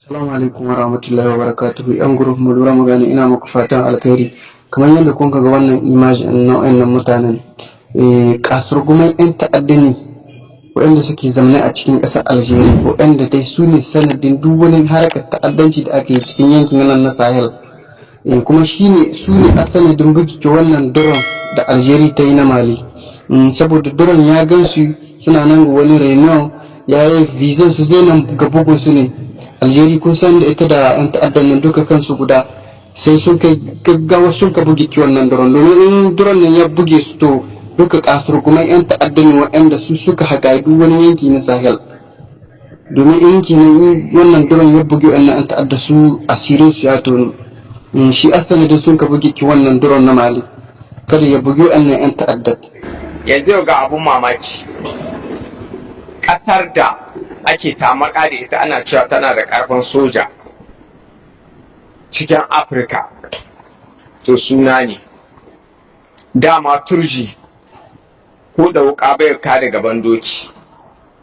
Assalamu alaikum wa rahmatullahi wa barakatuhu. Yan group mu lura mu gane, ina muku fatan alkhairi. Kamar yadda kun ga wannan image na wayannan mutanen, kasurguman yan ta'adda ne waɗanda suke zamne a cikin ƙasar Algeria, waɗanda dai su ne sanadin duk wani harkar ta'addanci da aka yi cikin yankin nan na Sahel. Kuma shine su ne a sanadin buge wannan drone da Algeria ta yi na Mali, saboda drone ya gansu suna nan ga wani réunion, ya yi viser su, zai nan ga bugun su ne. Algeria kun san da ita da 'yan ta'addan nan duka kansu guda, sai sun kai gaggawa sun ka buge ki wannan drone, domin in drone nan ya buge su, to duka kasurguman 'yan ta'adda ne waɗanda su suka haƙa duk wani yanki na Sahel. Domin in kenan wannan drone ya buge wannan 'yan ta'adda, su asirin su ya tono. Shi asanadin sun ka buge ki wannan drone na Mali, kada ya buge wannan 'yan ta'adda. Yanzu ga abun mamaki, ƙasar da ake tamaka da ita, ana cewa tana da ƙarfin soja cikin Afirka, to suna ne dama turji ko da wuka bai ka da gaban doki.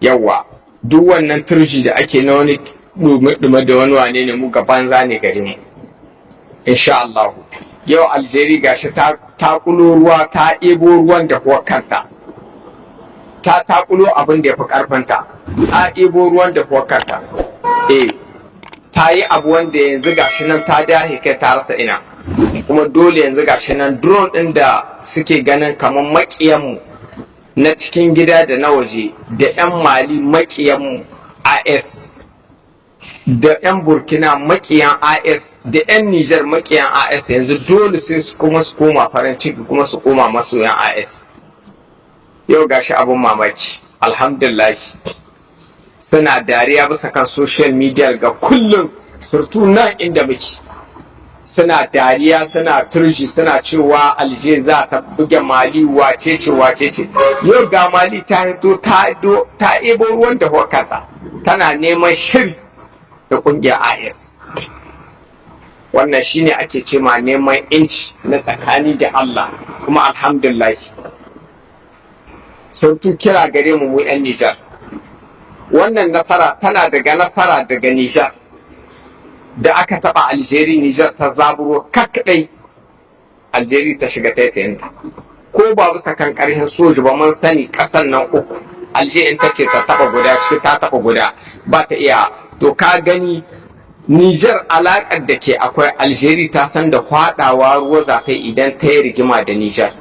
Yawa, duk wannan turji da ake na wani dume da wani wane ne, mu gaban za ne gare mu, insha Allah. Yau Algeria gashi ta takulo ruwa, ta ebo ruwan da kuwa kanta, ta takulo abin da ya fi karfinta, ta ebo ruwan da kuwa kanta. Ta yi abu wanda yanzu gashi nan ta dahe kai, ta rasa ina. Kuma dole yanzu gashi nan drone ɗin da suke ganin kamar maƙiyanmu na cikin gida da na waje, da 'yan Mali maƙiyanmu AES, da 'yan Burkina maƙiyan AES, da 'yan Niger maƙiyan AES, yanzu dole sai su kuma su koma farin ciki, kuma su koma masoyan AES. Yau gashi abun mamaki, alhamdulillah, suna dariya bisa kan social media ga kullum, surtout nan inda muke, suna dariya, suna turji, suna cewa Alje za ta buge Mali, wace ce, wace ce. Yau ga Mali ta hito ta ebo ruwan da kanta, tana neman shiri da kungiyar AES. Wannan shine ake ce ma neman inci na tsakani da Allah. Kuma alhamdulillah, surtout kira gare mu, mu 'yan Nijar, wannan nasara tana daga nasara daga Nijar da aka taba Algeria. Nijar ta zaburo kakdai, Algeria ta shiga taisayinta, ko ba bisa kan karhin soji ba. Mun sani kasan nan uku, Algeria in ta ce ta taba guda ciki, ta taba guda, ba ta iya. To ka gani, Nijar alakar da ke akwai, Algeria ta san da kwadawa ruwa za ta yi idan ta yi rigima da Nijar,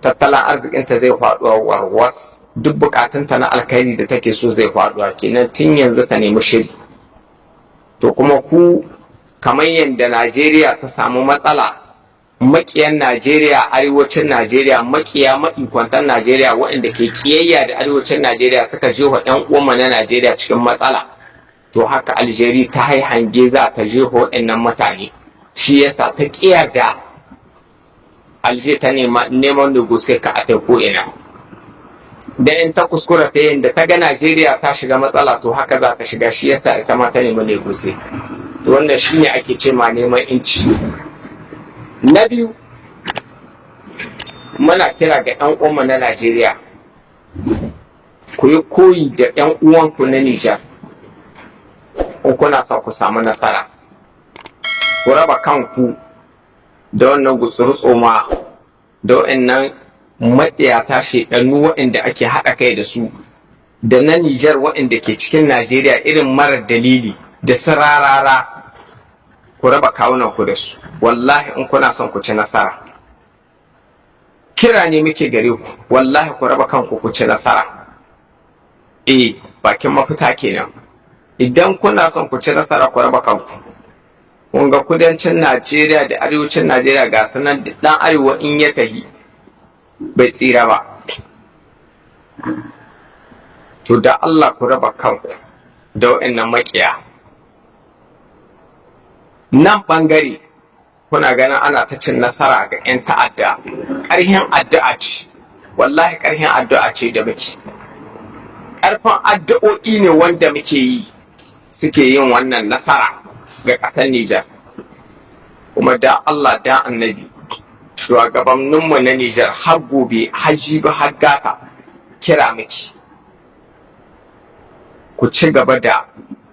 tattalin arzikinta zai faɗuwa warwas, duk bukatunta na alkhairi da take so zai faɗuwa. Kenan tun yanzu ta nemi shiri. To kuma ku, kamar yadda Najeriya ta samu matsala, makiyan Najeriya, arewacin Najeriya, makiya ma'ikwantan Najeriya, waɗanda ke kiyayya da arewacin Najeriya, suka jefa 'yan uwanmu na Najeriya cikin matsala, to haka Algeria ta hai hange za ta jefa waɗannan mutane. Shi yasa ta da Alger ta neman négocier ka a ko ina, da in ta kuskura ta yin da ta ga Najeriya ta shiga matsala, to haka za ta shiga. Shi yasa ita ma ta nemi négocier. To wannan shine ake ce ma neman inci. Na biyu, muna kira ga 'yan uwanmu na Najeriya, ku yi koyi da 'yan uwanku na Nijar. In kuna son ku samu nasara, ku raba kanku da wannan gutsuru tsoma, da waɗannan matsiyata, shedannu, waɗanda ake haɗa kai da su, da na Nijar waɗanda ke cikin Najeriya, irin marar dalili da sirarara. Ku raba kawunan ku da su, wallahi, in kuna son ku ci nasara. Kira ne muke gare ku, wallahi, ku raba kanku ku ci nasara. Bakin mafita kenan. Idan kuna son ku ci nasara, ku raba kanku. Kun ga kudancin Najeriya da arewacin Najeriya, ga sanan dan arewa in ya tahi bai tsira ba. To da Allah ku raba kanku da wa'annan makiya. Nan bangare kuna ganin ana ta cin nasara ga 'yan ta'adda, ƙarhin addu'a ce, wallahi, ƙarhin addu'a ce da muke, ƙarfin addu'o'i ne wanda muke yi suke yin wannan nasara ga ƙasar Nijar. Kuma da Allah da Annabi, shugabanninmu na Nijar, har gobe, har jibi, har gata, kira miki, ku ci gaba da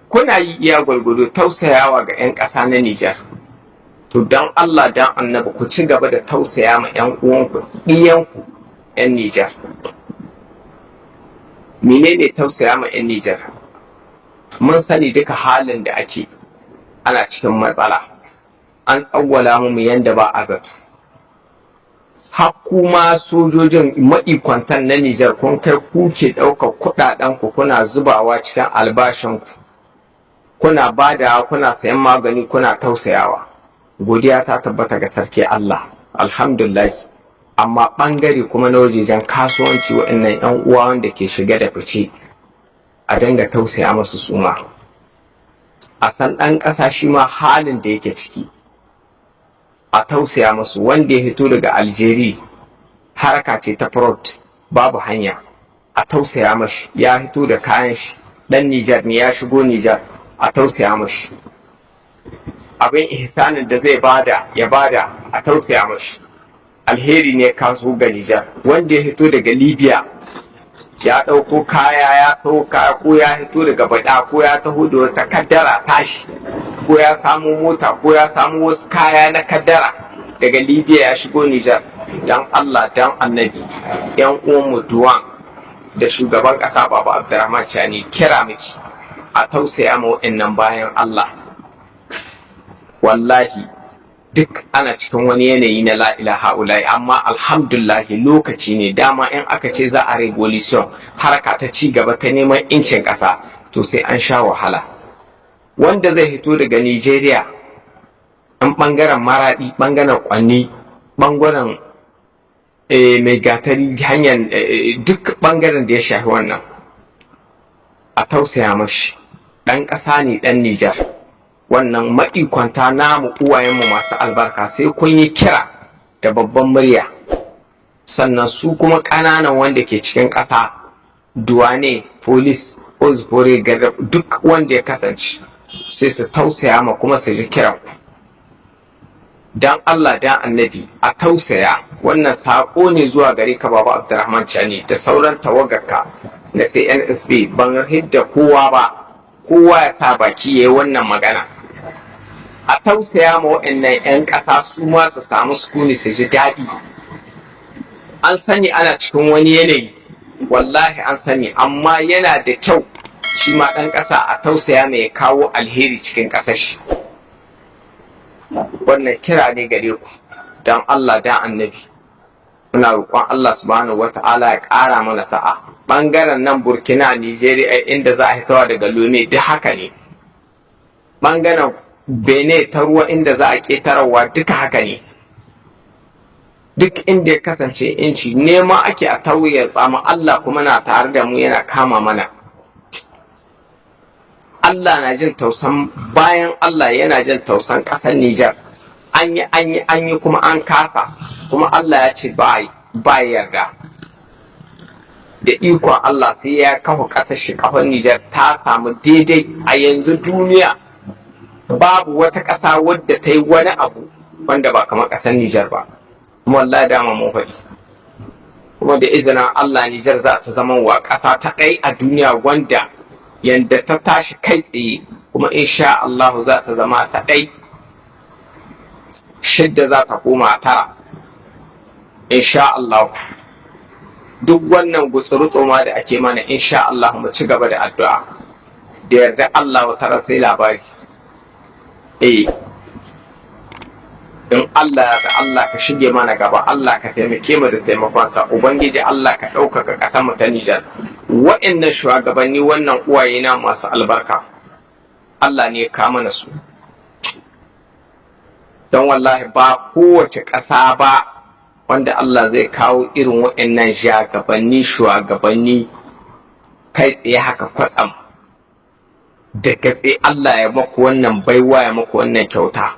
Kuna yi iya gwargwado tausayawa ga 'yan ƙasa na Nijar. To don Allah, don Annabi, ku ci gaba da tausaya ma 'yan uwanku, ɗiyanku 'yan Nijar. Menene tausaya ma 'yan Nijar? Mun sani duka halin da ake, ana cikin matsala, an tsawwala mu yanda ba a zato. Har kuma sojojin ma'ikwantan na Nijar, kun kai kuke ɗaukar kuɗaɗen ku kuna zubawa cikin albashinku, kuna badawa, kuna sayan magani, kuna tausayawa. Godiya ta tabbata ga sarki Allah, alhamdulillah. Amma ɓangare kuma na wajejen kasuwanci, waɗannan 'yan uwa wanda ke shiga da fice, a dinga tausaya masu suma, a san ɗan ƙasa shi ma halin da yake ciki, a tausaya masu. Wanda ya fito daga Algeria, harka ce ta fraud, babu hanya, a tausaya mashi. Ya fito da kayan shi, ɗan Nijar ne, ya shigo Nijar, a tausaya mashi. Abin ihsanin da zai bada, ya bada, a tausaya mashi, alheri ne kaso ga Nijar. Wanda ya fito daga Libya, ya ɗauko kaya, ya sau kaya, ko ya fito daga baɗa, ko ya taho da wata kaddara tashi, ko ya samu mota, ko ya samu wasu kaya na kaddara daga Libya, ya shigo Nijar, dan Allah, dan Annabi, yan uwanmu douane da shugaban ƙasa Baba Abdurrahman Chani, kira miki a tausaya ma wa'annan bayan Allah. Wallahi duk ana cikin wani yanayi na la ilaha ulai, amma alhamdulahi, lokaci ne. Dama in aka ce za a révolution, harka ta ci gaba ta neman incin ƙasa, to sai an sha wahala. Wanda zai hito daga Nigeria, an ɓangaren Maraɗi, ɓangaren Kwanni, ɓangaren mai gatari, hanyar duk ɓangaren da ya shafi wannan, a tausaya mashi, ɗan ƙasa ne, ɗan Nijar. Wannan ma'ikwanta namu, uwayenmu masu albarka, sai kun yi kira da babban murya. Sannan su kuma ƙananan wanda ke cikin ƙasa, douane, police, ozfore, duk wanda ya kasance, sai su tausaya ma kuma su ji kiran ku. Dan Allah, dan Annabi, a tausaya. Wannan saƙo ne zuwa gare ka, Baba Abdurrahman Chani, da sauran tawagarka na CNSP. Ban hidda kowa ba, kowa ya sa baki yayi wannan magana. A tausaya ma waɗannan 'yan ƙasa, su ma su samu sukuni, su ji daɗi. An sani ana cikin wani yanayi, wallahi an sani, amma yana da kyau shi ma ɗan ƙasa a tausaya mai kawo alheri cikin ƙasar shi. Wannan kira ne gare ku, don Allah, dan Annabi. Muna roƙon Allah Subhanahu wata'ala ya ƙara mana sa'a. Ɓangaren nan Burkina, Nigeria, inda za a hitowa daga Lome, duk haka ne. Ɓangaren Benin ta ruwa, inda za a ƙetararwa, duka haka ne. Duk inda ya kasance inci nema ake a tauye tsama, Allah kuma na tare da mu, yana kama mana. Allah na jin tausan bayan Allah, yana jin tausan ƙasar Nijar. An yi, an yi, an yi, kuma an kasa, kuma Allah ya ce ba ba yarda. Da ikon Allah sai ya kafa ƙasar shi, kafar Nijar ta samu daidai. A yanzu duniya babu wata ƙasa wadda ta yi wani abu wanda ba kamar ƙasar Nijar ba. Kuma wallahi dama mun faɗi, kuma da izinin Allah Nijar za ta zama wa ƙasa ta ɗaya a duniya wanda yanda ta tashi kai tsaye, kuma insha Allah za ta zama ta ɗai, 6 za ta koma 9 insha Allah. Duk wannan gutsuru tsoma da ake mana, insha Allah mu ci gaba da addu'a, da yarda Allah wata sai labari. In Allah da Allah ka shige mana gaba, Allah ka taimake mu da taimakonsa. Ubangiji Allah, ka ɗaukaka ƙasar mu ta Nijar. Wa'annan shugabanni, wannan uwaye na masu albarka, Allah ne ya kama mana su, don wallahi ba kowace ƙasa ba wanda Allah zai kawo irin wa'annan shugabanni kai tsaye haka kwatsam da gatse, Allah ya maku wannan baiwa, ya maku wannan kyauta.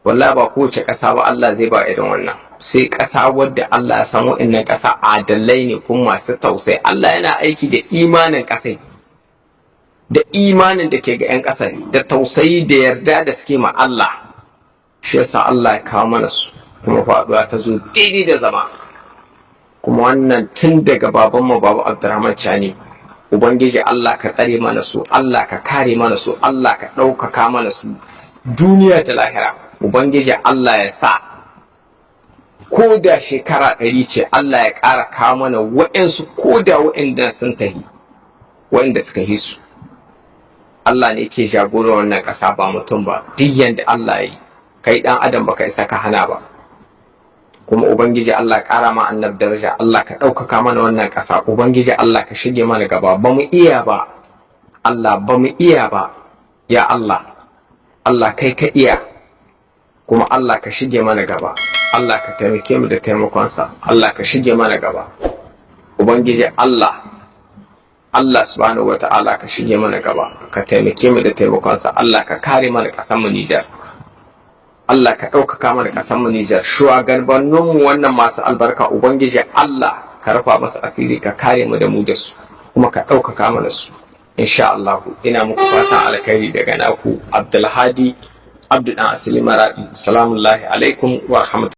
Wallahi ba kowace ƙasa ba Allah zai ba irin wannan, sai ƙasa wadda Allah ya san wa'annan ƙasa adalai ne kuma masu tausayi. Allah yana aiki da imanin ƙasai, da imanin da ke ga 'yan ƙasa, da tausayi da yarda da suke ma Allah. Shi yasa Allah ya kawo mana su, kuma faɗuwa ta zo daidai da zama. Kuma wannan tun daga babanmu Baba Abdurrahman Chani. Ubangiji Allah ka tsare mana su, Allah ka kare mana su, Allah ka ɗaukaka mana su duniya da lahira. Ubangiji Allah ya sa ko da shekara 100 ce, Allah ya ƙara kawo mana wa'insu, ko da wa'inda sun tahi, wa'inda suka yi su. Allah ne ke jagorar wannan ƙasa, ba mutum ba. Duk yanda Allah ya yi, kai ɗan adam baka isa ka hana ba. Kuma Ubangiji Allah ƙara ma Annab daraja, Allah ka ɗaukaka mana wannan ƙasa. Ubangiji Allah ka shige mana gaba. Ba mu iya ba, Allah, ba mu iya ba, ya Allah. Allah, kai ka iya. Kuma Allah ka shige mana gaba, Allah ka taimake mu da taimakonsa, Allah ka shige mana gaba. Ubangiji Allah, Allah subhanahu wata'ala ka shige mana gaba, ka taimake mu da taimakonsa. Allah ka kare mana ƙasar mu Nijar, Allah ka ɗaukaka mana ƙasar mu Nijar. Shugabanninmu wannan masu albarka, Ubangiji Allah ka rufa masa asiri, ka kare mu da mu da su, kuma ka ɗaukaka mana su insha Allah. Ina muku fatan alkhairi daga naku Abdulhadi Abdu Dan Asali Maradi. Salamullahi alaikum wa rahmatullahi.